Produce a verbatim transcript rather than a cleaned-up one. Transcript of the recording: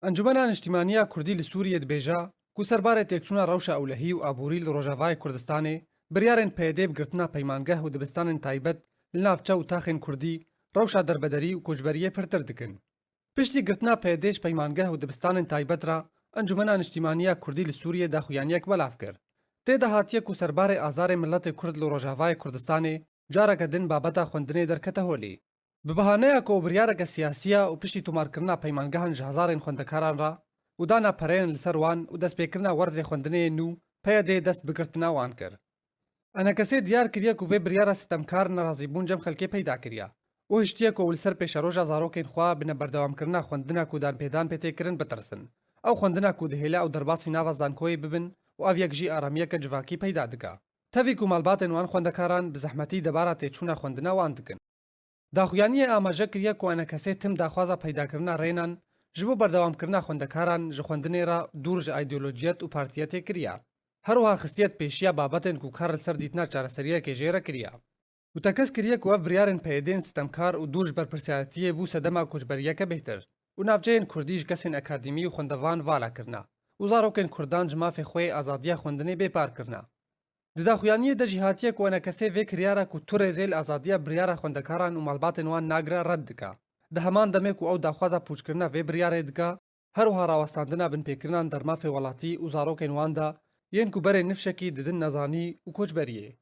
Encûmena Niştîmaniya Kurdî li Sûriyê dibêje ku serbarê têkçûna rewşa ewlehî û aborî li Rojavayê Kurdistanê, biryarên P Y D'ê bi girtina peymangeh û dibistanên taybet li navçe û taxên Kurdî rewşa derbederî û koçberiyê pirtir dikin. Piştî girtina P Y D'ê ji peymangeh û dibistanên taybet re, Encûmena Niştîmaniya Kurdî li Sûriyê daxuyaniyek belav kir. Tê de hatiye ku serbarê azarê miletê Kurd li Rojavayê Kurdistanê, careke din babeta xwendinê derkete holê. Bi bahaneya ku ew biryareke siyasî ye û piştî tomarkirina peymangehan ji hezarên xwendekaran re û dana pereyên li ser wan û destpêkirina werzê xwendinê yê nû, P Y D'ê dest bi girtina wan kir. Enekesê diyar kiriye ku vê biryara sitemkar nerazîbûn cem xelkê peyda kiriye û hiştiye ku ew li ser pêşeroja zarokên xwe bine berdewamkirina xwendina ku danpêdan pê tê kirin bitirsin. Ew xwendina ku dihêle ew derbasî nava zankoyê bibin û ev yek jî aramiyeke civakî peyda dike. Tevî ku malbatên wan xwendekaran bi zehmetî debara têçûna xwendina wan dikin. Daxuyaniyê amaje kiriye ku enekesê tim daxwaza peydakirina rênan ji bo berdewamkirina xwendekaran ji xwendinê re dûr ji îdeolojiyet û partiyetê kiriye. Her wiha xistiyet pêşiya babetên ku kar li ser dîtina çareseriyekê jê re kiriye. Û tekez kiriye ku ev biryarên P Y D'ên sitemkar û dûr ji berpirsiyariyetiyê bû sedema koçberiyeke bêhtir û navçeyên Kurdî ji kesên akademî û xwendevan vala kirine û zarokên Kurdan ji mafê xwe yê azadiya xwendinê bêpar kirine. Di daxuyaniyê de jî hatiye ku enekesê vê kiryara ku tu rêzê li azadiya biryara xwendekaran û malbatên wan nagire red dike. Di heman demê ku ew daxwaza pûçkirina vê biryarê dike, her wiha rawestandina binpêkirinan dermafê welatî û zarokên wan de yên ku berê nifşekî didin nezanî û koçberiyê.